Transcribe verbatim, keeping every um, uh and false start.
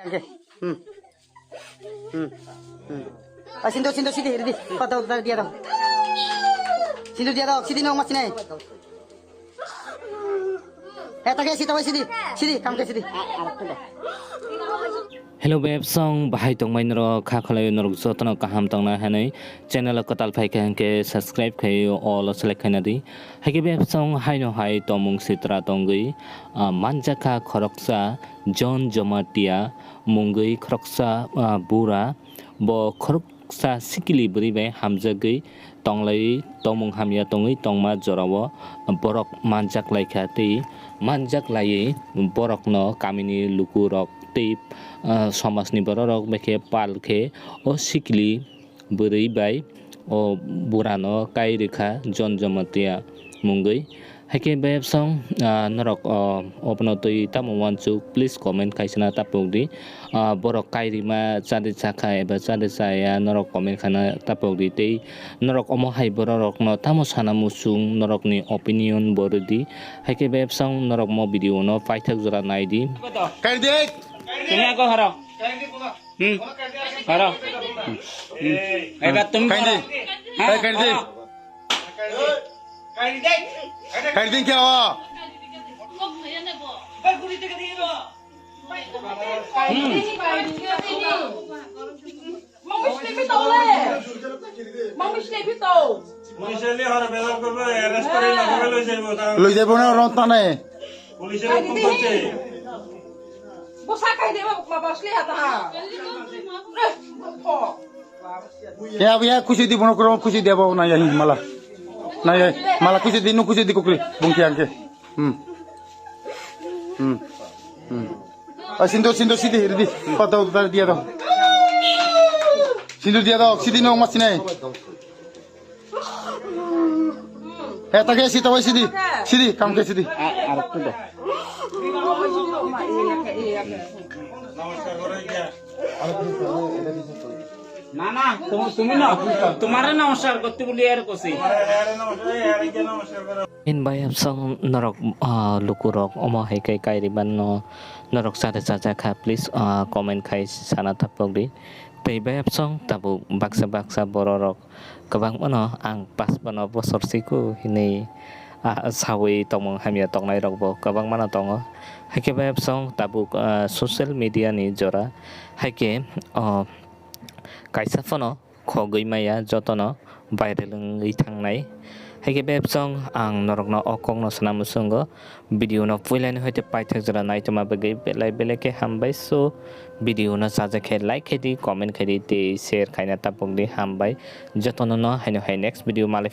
Oke. Hmm. Hmm. Hmm. Ah, sindu, sindu, sidi, ridi. Kau tahu, tahu dia tahu. Sindu dia tahu, sidi nong mas nai. Eh, tak sidi, tahu sidi. Sidi, kam ke sidi. Hello beb song, bahai tongmai norok, kha kholai norok jotono kaham tongna hinwi channel o kwtal phaikha hinkhe subscribe khai all o select khaina di. Haikhe beb song haino hai tomung sitra tongwi, ah, manjakha khoroksa John Jamatia mungwi khoroksa, ah, bura. Bo khoroksa sikili bwrwi bai hamjagwi tonglaiwi tongmung hamya tongwi tongma jorao borok manjak laikha tei manjak laiwi borokno kamini lukurok tei, ah, somajni bororok bai khe pal khe o sikili bwrwi bai o burano kai rwkha John Jamatia mungwi. Haikhe beb song, ah, norok, oh, obono twi tamo uansuk, please comment khaisana tapok di. Ah, borok kai rima chadi chakha eba chadi chaya norok comment khana tapok di. Tei norok omo hai bororokno tamo sana muchung norokni opinion bo rwdi. Haikhe beb song norok mo video no paithak jora nai di. Kai di. Tumi ako horo. Hmm. Horo. Hmm. Eba tumi kai di. Horo. Kai di. Horo. Kai di kya wa? Hmm. Mangwi sleepy to le. Mangwi sleepy to. Police le horo bezar korbo, arrest kore logore loi jaibo ta. Loi jaibo na ron tane. Police le phone korche. Bosa khai de ma bosle ha ta. Eh, pho. Ya, ya, kusi di bono kuro, kusi di abo na ya mala. Na ya, mala kusi di, nu kusi di kukri, bungki angke. Hmm. Hmm. Hmm. Ah, sindu, sindu, sidi, ridi. Patau, tar dia dong. Sindu dia dong, sidi no mas nai. Eh, tak ya, sita wai sidi. Sidi, kam ke sidi. Namaskar koro kya? না, না, তুমি, তুমি না, তোমারে নমস্কার করতে বলি আর কছি। Are, are, namaskar, are, are, namaskar koro. In bai absong norok, ah, lukurok omo hai kai kairi ban no norok chare chajakha, please, ah, comment khai sana tapok di. Tei bai absong tabuk baksa baksa bororok kwbangmano ang pas bono bosor siko hinwi, ah, sawi tongmung hamya tongnai rokbo kwbangmano tongo. Haikhe bai absong tabuk, ah, social media ni jora. Haikhe, oh, kaisa phano khogwi maya jotono viral wngwi thangnai. Haikhe bebsong ang norokno o kokno sana muchungo, video no puilani hoite paithak jora naitoma bagwi belai belai khe hambai. So video no chajak khe like khaidi, comment khaidi tei share khaina tapokdi, hambai. Jotono no haino hai next video malai